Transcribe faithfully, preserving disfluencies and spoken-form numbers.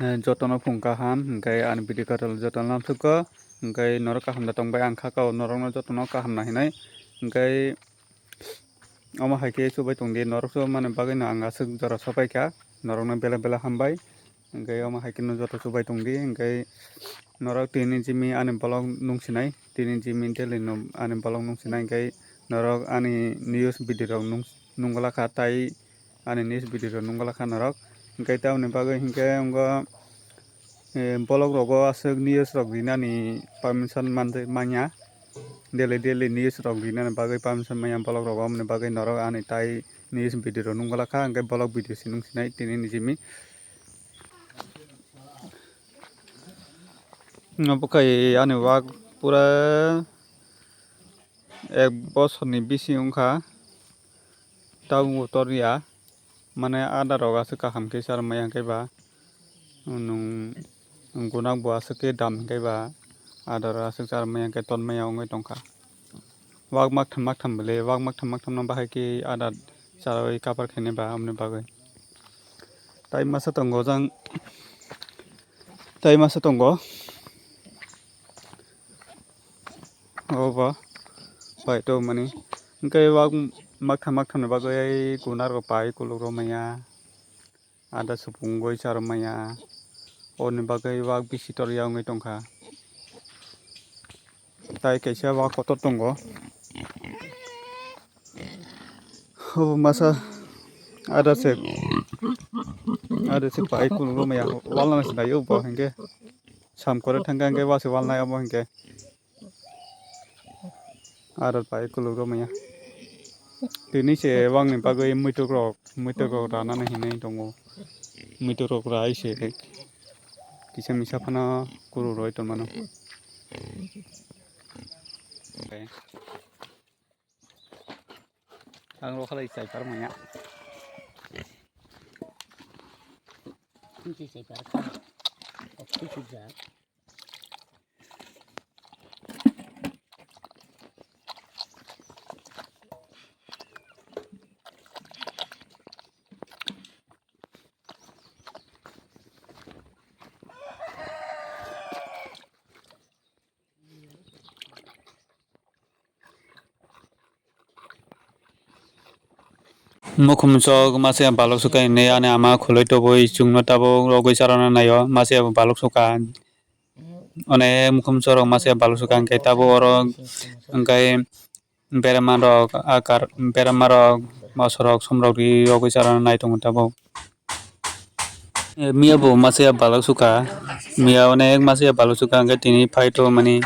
Eh, jotono phung kaham, hwnkhe ani video kwtal jotono lamsukgo, hwnkhe norok kaham da tongbai ang kha kao norokno jotono kaham na hinai, hwnkhe omo hai khe chubai tongdi norok chubaimani bagwino ang aswk jora sopaikha, norokno belai belai hambai, hwnkhe omo hai kheno joto chubai tongdi, hwnkhe norok tini jimi ani vlog nungsinai, tini jimi daily no ani vlog nungsinai, hwnkhe norok ani news video rok nung-, nungwlakha tai ani news video rok nungwlakha norok. Hwnkhe tamoni bagwi hinkhe wngkha, eh, vlog rogo aswk news rok rinani permission manjak manya. Daily daily news rok rinani bagwi permission manya vlog rogo, aboni bagwi norok ani tai news video rok nungwlakha, hwnkhe vlog video se nungsinai tini ni jimi. Obo khe ani wak pura ek bosor ni bisi wngkha, tabukbo torya, mane adar rok aswk kaham khe char maya hwnkhe ba, nwng gunak bo aswk khe dam hwnkhe ba, adar aswk char maya hwnkhe ton maya wngwi tongkha. Wak maktham maktham bele, wak maktham maktham no bahai khe adar charwi kapar khainai ba, aboni bagwi. Tai masa tongo jang, tai masa tongo. Obo pai to mani. Hwnkhe wak maktham maktham ni bagwi gunar rok pai kuluk rok maya. Ada supung goi char maya. Oni bagwi wak bisi torya wngwi tongkha. Tai kaisa wak kotor tongo. Obo masa ada se, ada se pai kuluk rok maya. Walna se dayo bo hwnkhe. Sam kore thangkha hwnkhe wase walnai obo hwnkhe. Adar pai kuluk rok maya. Tini se wangni bagwi muituk rok, muituk rok ranani hinwi tongo. Muituk rok rai se kisa misa phano kuru roi tongmano. Ang rokhalai chai par maya. Ang chai par kha. Oktwi sujak. Mukhum sok masa balok suka hinwi ani ama khuloi toboi chwngno tabuk rogwi charwna naio, masa balok suka. Onek mukhum sorok masa balok suka hwnkhe tabuk oro hwnkhe berma rok akar berma rok moso rok som rok ri rogwi charwna nai tongo tabuk. Miya bo masa balok suka, miya onek masa balok suka hwnkhe tini phai to mani.